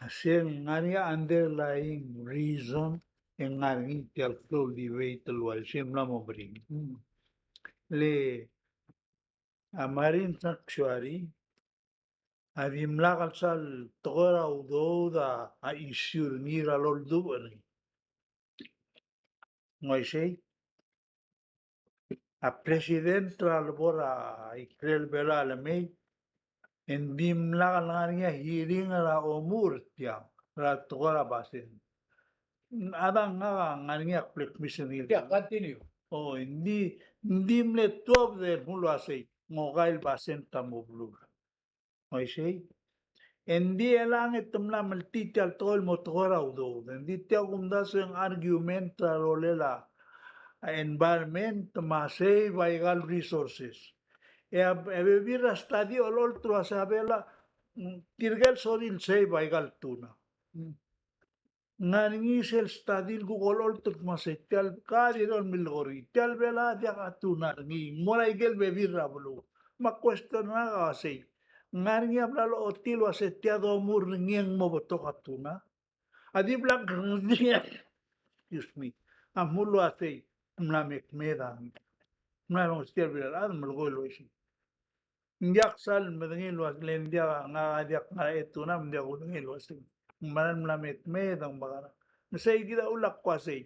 a sel ngar er ngii a underlying reason e ng ngar er ngii tia el klou el debate el uaisei e mla mo meringel. Le a marine sanctuary a dimlak el sal tekoi er a udoud a issue er ngii er a loldubech er ngii. Ng uaisei, a president er a lebo er a ikrel Belau a lemei, e ng dimlak el ngar er ngii a hearing er a omuchel er tiang er a tekoi er a basen. A dang ngak a ngar er ngii a kbleck mission er ngii. Yeah, continue. O, ng di, ng di mle tuobed el dmu el uasei, ng okai el basent a mo beluu. Uaisei. Ng di chelechang e te mla meltii tia el tekoi el mo tekoi er a udoud. Ng di tia kumdasu e ng argument er a rolel a environment me a save a ikal resources. E a, e bebil er a study a olecholt el uasei a Belau, mm, tirke el sorir el save a ikal tuna. Mm. Ngar er ngii sel study el kuk olecholt el kmo sei tia el, ka dirrek el milekoi er ngii. Tia el Belau a diak a tuna er ngii. Mo er a ikel bebil er a beluu. Me a question er ngak a uasei, ngar er ngii a bla lochotii el uasei tia domuchel er ngii e ng mo betok a tuna? A di bla, excuse me, a dmu el uasei, mla me kmeed a, mla longesii a Belau el chad el melekoi el uaisei. Ng diak sal medengei el uasei, le ng diak, ngak a diak ngar er a tuna, me ng diak kudengei el uasei. Ng mera el mla me kmeed a ng bakarang. Me sei kid a uchul a kmo uasei,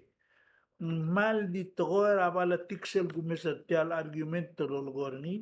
ng kmal di tekoi er a politics el kumes er tia el argument el lolekoi er ngii.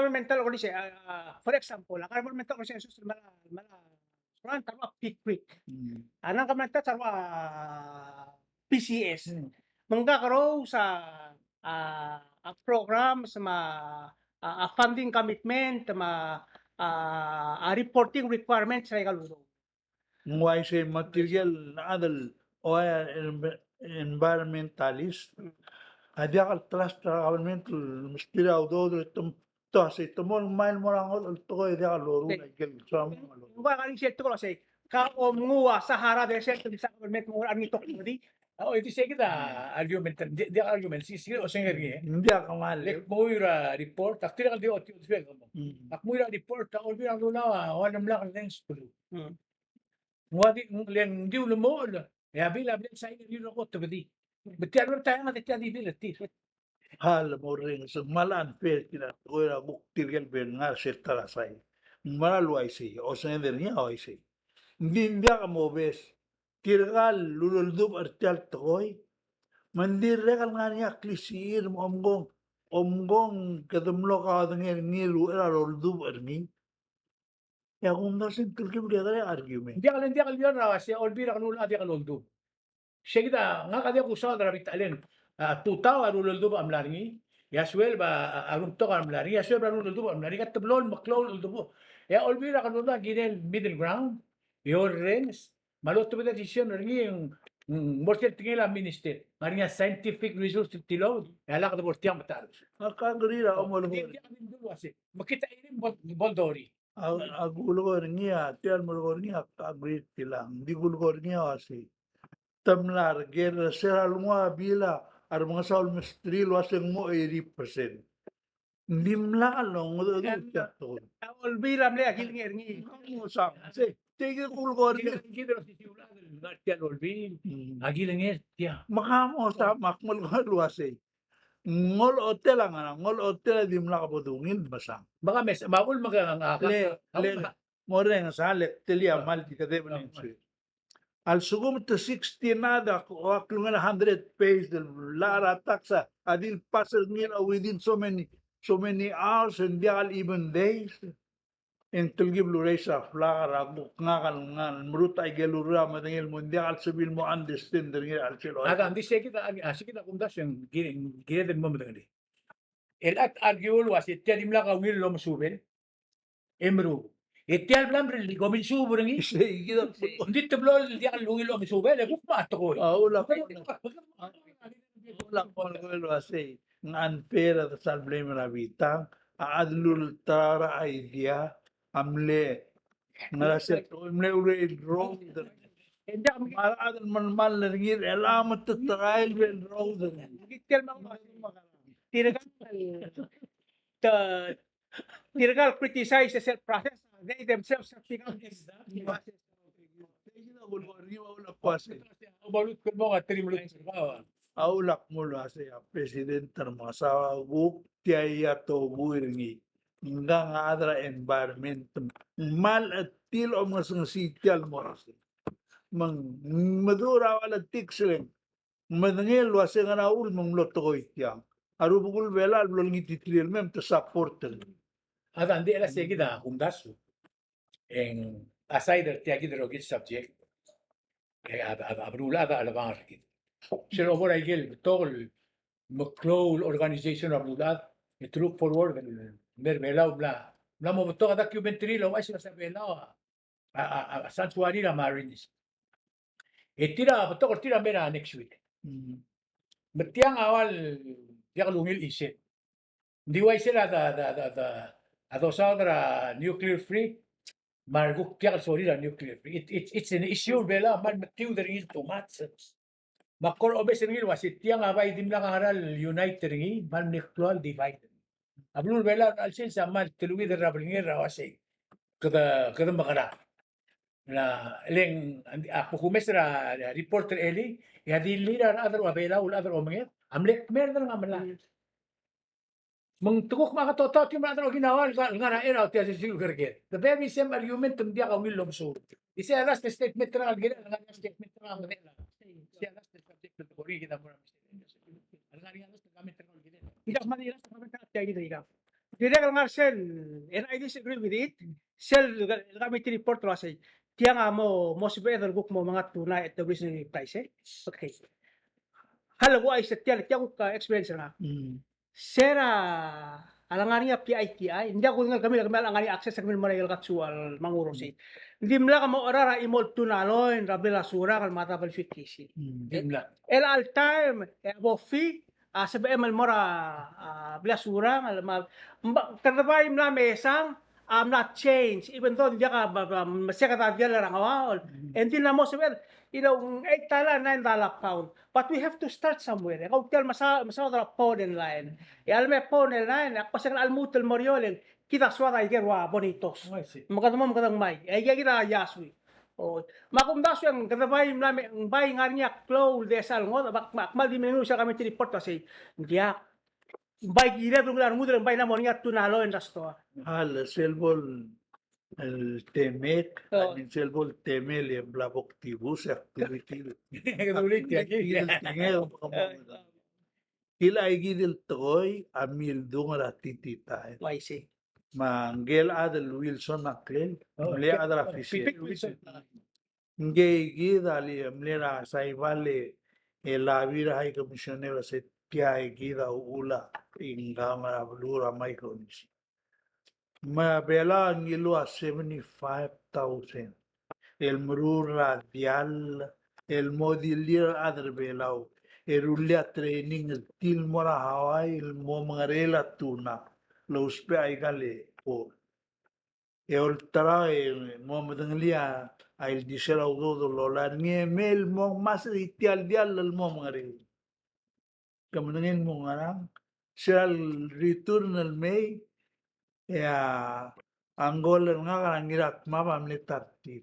governmental organization, a, a, for example, a governmental organization el mla, el mla grant a rua PICRC. Mm. A non governmental a rua PCS. Mm. Me ng kakerous a, a, a programs me a, a funding commitment me a, a reporting requirements er aika el udoud. Ng uaisei me tirke el chad el ua env-, environmentalist a diak el trust er a government el mesterir a udoud el tem-, te uasei te mo el ngmai el mo er a ngodech el tekoi e diak loruul a ikel soam. Ng ua kaingeseu el tekoi el uasei ka omnguu a Sahara Desert el msa government mo er a ngii tok di. Oh, e di sei kid a argument, di, diak argument, sei, sei osengel er ngii. Ng diak kmal. Le kmo er a report, ak dirrek el di ochotii el suek mo. Mm. Ak mo er a report, a Olbiil er a Kelulau a ua el mlak el range el beluu. Mm. Ng ua di, le ng di ulemuchel, e a bill a bla el sain er ngii el rokui a otebedii. Me tia el ua el taem e tia di bill er tir. A le mo er ngii, se ng kmal unfair tia el tekoi er a kuk tirke el bo lengar er sel ta er a sain. Ng mera el uaisei, osenged er ngii a uaisei. Ng di ng diak mobes tirka el uleldubech er tia el tekoi. Me ng dirrek el ngar er ngii a klisichir me omkong, omkong kede mlo kaodengei er ngii el uchei er a loldubech er ngii. E a kumdasu e ng telkib el diak a argument. Ng diak le, ng diak el lion er a uasei a Olbiil er a Kelulau a diak loldubech. Sei kid a ngak a diak kusaod er a bita el, a, tutau a ruleldubech a mla er ngii, e a sueleb a, a, a rumtok a mla er ngii, e a sueleb a ruleldubech a mla er ngii, ka teblo el meklou el uldubech. E a Olbiil er a Kelulau a kirel middle ground, e orrenges, me a lotebedii a decision er ngii, ng, ng mo er sel tekingel a minister, ng ngar er ngii a scientific resource el tilobed, e a lak de bo er tiang me te arus. Ak agree er a omo el di, di, di, di, uasei. Me kid a irim bo, bo el dorii. A, a kulekoi er ngii a, tia el melekoi er ngii a, a agree er tiang. Ng di kulekoi er ngii a uasei te mla er ker er se er a lenguu a bill a remengesau el mesterir el uasei ng mo eighty percent. Ng dimlak longedecheduch tia el tekoi. A Olbiil a mle kilengei er ngii. Ng mo sang, sei. Tia kid a kulekoi er ngii. Kid a osisiu el chad el ngar tia el olbiil. Mm. A kilengei er tia. Me ka mo sa, me ak melekoi el uasei, ng olechotel a ngerang, ng olechotel a dimlak bo dungil el mesang. Me ka mes, me a uchul me ka, a, a, le, a, a, le, a, Moreng, sa le telia mal di kede bening sui. A lsekum te sixteen a, a klungel a hundred page el llach er a tax a di el pass er ngii er a within so many, so many hours and diak el even days. E ng telkib el raise a flag er a kuk ngak el ngar el merutech a ikel urur a medengei el mo ng diak el sebechir el mo understand er ngii er a chelsel. A, ng di sei kid a, a, sei kid a kumdasu e ng kired, kired el mo medengelii. El ak argue el uasei tia dimlak a ungil el omesubel. E meruul. E tia el bla mrellii, kom mesuub er ngii. Sei kid a, ng di teblo el diak el ungil el omesubel, e kuk me a tekoi. A, ulak. Ulak, ulak, ulak, uasei ng unfair a desal blame er a bitang, a chad el ulterau er a idea, a mle ngar er a sel tekoi, mle railroad. Me a rechad el melemall er ngii, el a meteterael el railroad. Tirka el, te, tirka el criticize sel process, they themselves have become this process. A ulak mo uasei a president er a Mekesau a kuk tia a tobui er ngii. Ngkang a chad er a environment, ng kmal chetil omengesengesii tia el mo er sei. Me ng meduch er a politics e le ng medengei el uasei ngera uchul me ng mlo tekoi tiang. A rubekul Belau el blo lengititerir el mei me te support er ngii. A ta ng di el a sei kid a kumdasu. E ng aside er tia kid el rokir el subject, e a, a, a beluulechad a chelebangel er kid. Sel obo er a ikel betok el meklou el organization er a beluulechad, e te look forward el mer Belau mla, mla mo betok a documentary el ouchais el uasei a Belau a, a, a, a sanctuary er a Marines. E tir a betok er tir a mer a next week. Mm. Me tiang a ua el diak el ungil chisel. Ng di uaisei a, a, a, a, a dosaod er a nuclear free, me a rekuk diak el sorir a nuclear free. It, it, it's an issue el Belau a kmal metiud er ngii el too much. Me ak kora omes er ngii el uasei tiang a bai dimlak a ngera el unite er ngii, me ng mle klou el divide. A beluu er a Belau er a chelsel a kmal teleuid er a belngel er a uasei kede, kede mekerang. Na, le ng, a, ak bo kumes er a report er a elii, e a dilu er a rechad er a Belau el chad er a omenged a mle kmerd er a melang. Me ng tekuk me a ketototiu me a rechad er a Okinawa el ngar er a, er a tia el sisiu el kereker. The very same argument ng diak a ungil el omesuub. Isei a last statement er ngak el kirel, a last statement er ngak el kirel. Isei a last statement er ngak el kirel. Dirrek el ngar sel, and I disagree with it, sel committee report el uasei tiang a mo, mo sebeched el kuk mo mengat tuna at the reasonable price, e? Okay. Hal kuk uaisei tia, tia kuk experience er ngak. Mm. Sera a lengar er ngii a P I T I, ng diak kudengei el kemiu, kemiu a lengar er ngii a access er kemiu el mo er a ikel katsu el manguro sei. Ng dimlak mo cherar a chimo el tuna loin er a blil a Surangel me a W T C. Mm. Dimlak. Er chelecha el taem, e a bo fee a sebechem el mo er a, a, blil a Surangel, me a, me a, kede bai mla mesang, a mla change, even though ng diak a, ba, ba, meseked a diall er a ngoaol. Mm. E ng di mla mo sebeched, you know, eight dollar, nine dollar pound. But we have to start somewhere. E kau tia el mesa-, mesaod er a pound and line. E a leme a pound and line, e ak kbesengei a lmuut el mo er eou el, kid a soad a ikel ua Bonitos. Oh, I see. Me kede mo, me kede ngmai. E aika kid a iasui. O, me a kumdasu e ng kede bai mla me, ng bai ngar er ngii a klou el desa el ngodech, me ak, me ak kmal di mengilu sel committee report el uasei. Ng diak. Ng bai kired el ungil a rengud el ng bai mla mo er ngii a tuna loin er a stoa. A le sel bo el temek, oh, a le sel bo el temel e ng bla bo kdibus e ak dirrek el. Kede ulitii a ki. Kid el tekoi a mildung er a tititael. Uaisei. Me ngike el chad el Wilson Maclean, oh, mle chad er a Fisheries. Pete Wilson. Ngike kid a le mle er a Saipan e lobby er a High Commissioner el uasei tia kid a uchul a income er a beluu er a Micronesia. Me a Belau a ngiluu a seventy-five thousand el meruul er a diall el mo dilu er a rechad er a Belau e rullii a training el tir el mo er a Hawaii el mo mengereil a tuna el ousbech aika el port. E olterau e mo medengelii a ildisel a udoud el lolai er ngii e mei el mo ngmasech er tia el diall el mo mengereil. Ke medengei el mo ngerang, sel return el mei, e a ngkol el ngak er a Ngiratmab a mle ta er tir.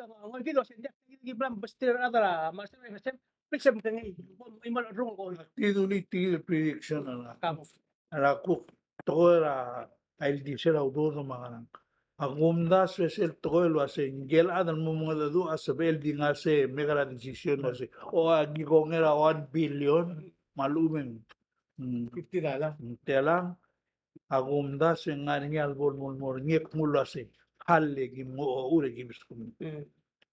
a, a, a, kid a se ng diak, kid a bla mesterir a rechad er a Marshall Islands, please, me kengei, me, me, me, rung ko. Kid a ultimatum prediction er a, er a kuk tekoi er a ildisel a udoud me a ngerang. A kumdasu e sel tekoi el uasei, ngike el chad el mo mengedecheduch a sebechel di ngar se make a decision el uasei, o aki kongei er a one billion, me a lechub e ng, mm, fifty dollar. Mm, telang, a kumdasu e ng ngar er ngii a lebo el mo, mo er ngii e kmo el uasei, hall e kim ngochur e kim skuul. Mm.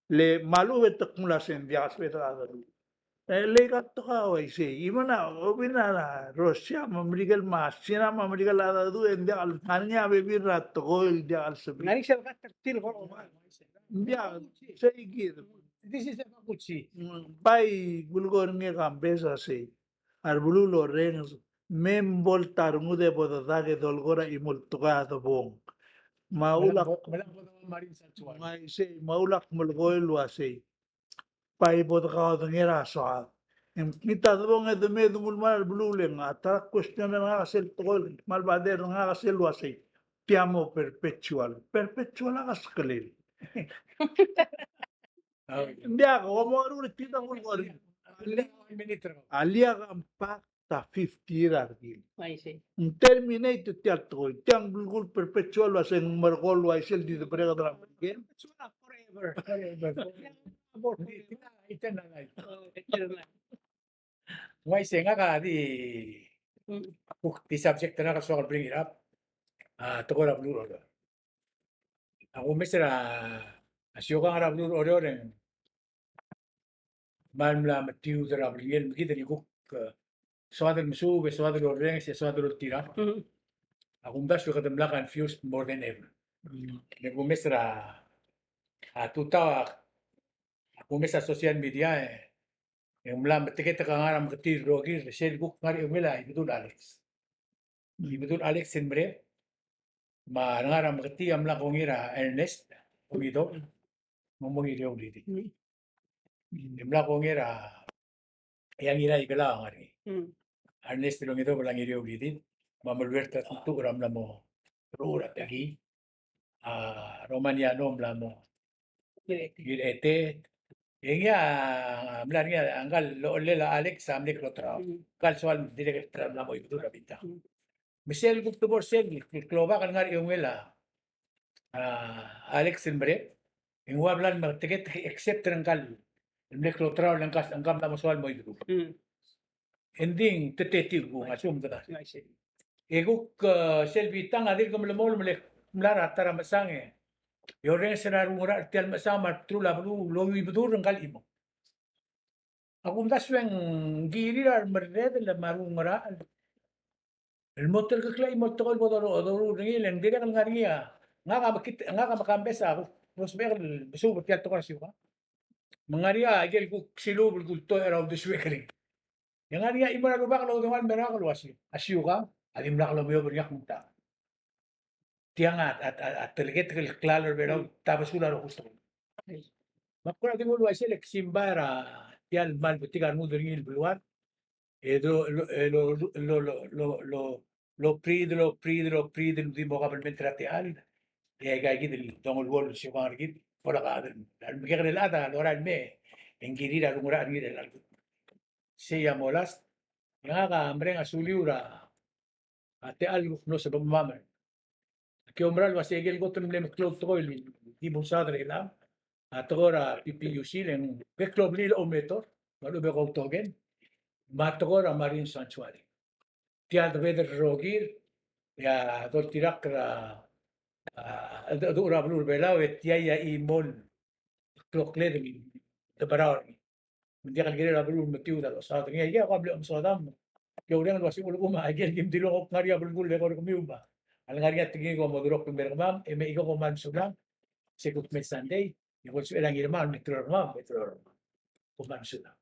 Le me a lechub e te kmo el uasei ng diak el sebeched el cheldecheduch. E le ika el tekoi a uaisei. Even a, obin a Russia me a Merikel me a China me a Merikel a cheldecheduch e ng diak el ngar er ngii a bebil er a tekoi el diak el sebechir. Ng diak, sei kid. This is a Yamaguchi. Mm, bai kulekoi er ngii e kambes a sei. A rebeluu el orrenges, me bo el ta rengud e bo dedak e dolekoi er a chimo el tekoi a debong. Me a ulak, me a ulak, me a ulak melekoi el uasei. Bai bo dekaodengei er a soad. E ng kid a debong e de me de nguu el mo er a rebeluu el, a ta er a question er ngak a sel tekoi el kmal bother er ngak a sel uasei, tia mo perpetual. Perpetual a keskelel. Ng diak, ko mo er a uriul er tia el kulekoi. A liak a compact a fifty year a rekil. Ng terminate tia el tekoi, tia ng belkul perpetual el uasei ng merekong el uaisei el di de break er a game. Perpetual a forever. Forever. Eternal life. Oh, eternal. Uaisei, ngak a di, mm, kuk di subject er ngak el soak el bring it up. a tekoi er a beluu er Oreor. A kumes er a siukang er a beluu er Oreor e ng kmal mla metiud er a belngel me kid el kuk, e, soad el mesuub, e soad el orrenges, e soad el oltirakl. A kumdasu e kede mla confused more than ever. Me kumes er a, a tutau a, a kumes a social media e, e ng mla meteketek a ngar er a meketii el rokir er sel kuk ngar er a eungel a Ibedul Alex. Ibedul Alex el Mereb, me a rengar er a meketii a mla kongei er a Ernest Ongidobel, me ng mo Ngirieulidid. E mla kongei er a, e a Ngiraikelau a ngar er ngii. Ernest el Ongidobel a Ngirieulidid, me a Melwert a Tutur a mla mo Rechur a Teakii, a Romaniano a mla mo Ngiraeteet. E ngii a mla er ngii a ngka el ochellel a Alex a mle klou el terau. Ngka el soal dirrek el terau el mla mo Ibedul er a bita. Me sel kuk tebor sel klobak el ngar er a eungel a, a, Alex el Mereb, e ng ua bla el meteketek except er ngka el mle klou el terau el ngka, ngka a mla mo soal mo Ibedul. Engdi te tetiu kung a sum keda. E kuk, e, sel bitang a dirk melemolem el mla er a ta er a mechesang e orrenges er a rengul er tia el mechesang me a rebetul a beluu el ouibedul er ngka el chimo. A kumdasu e ng kirir a remerredel me a rengul er a el mo telkekl a chimo el tekoi el bo doru, doruul er ngii, e le ng dirrek el ngar er ngii a, ngak a mekngit, ngak a mekambes a kuk mlo sebechek el mesuub er tia el tekoi er a siukang. Me ng ngar er ngii a ikel kuk siluub el kultoech er a uldesuek er ngii. E ng ngar er ngii a chimo er a rubak el oudengua el merael el uasei, a siukang a dimlak lomeob er ngii a kmung ta. Tiang a, a, a, a teleketek el klalo er a Belau, tabesul a rokui el tekoi. Me ak kora di nguu el uaisei e le ak simbai er tia el kmal betik a rengud er ngii el beluad. E do, lo, e lo, lo, lo, lo, lo, lo priid, lo priid, lo priid el di mo kabelment er a techall. E aika kid el dongeluolu el siukang er kid, bo lak a chad el, el mekekerei el chad a lorael el mei, e ng kirir a rengul er ngii er a chelecha el kuk. Sei a mo last, e ngak a mereng a suliu er a a techall el kuk mlo sebechemam. Aki oumera el uasei ikel kot el mle meklou el tekoi el di mo saod er chelechang a tekoi er a P P U C, le ng bek el blil a oumetor me a lechub e koutoken, me a tekoi er a marine sanctuary. Tia el debedel el rokir, e a doltirakl er a, a, a, a beluu er a Belau, e tia a chimo el klokled el demerau er ngii. Me ng diak el kirel a beluu el metiud a losaod er ngii. Aike a kuk mle omesodam. Ke oureng el uasei ulekum a ikel kim dilu e kuk ngar er ngii a belkul el eko er kemiu me a lengar er ngii a tekingek el mo durokl el mer kemam, e me aike kom kmal mesulang. Se kuk me Sunday, e kom sebechel a Ngirmang el me tru er kemam, me tru er kemam. Kom kmal mesulang.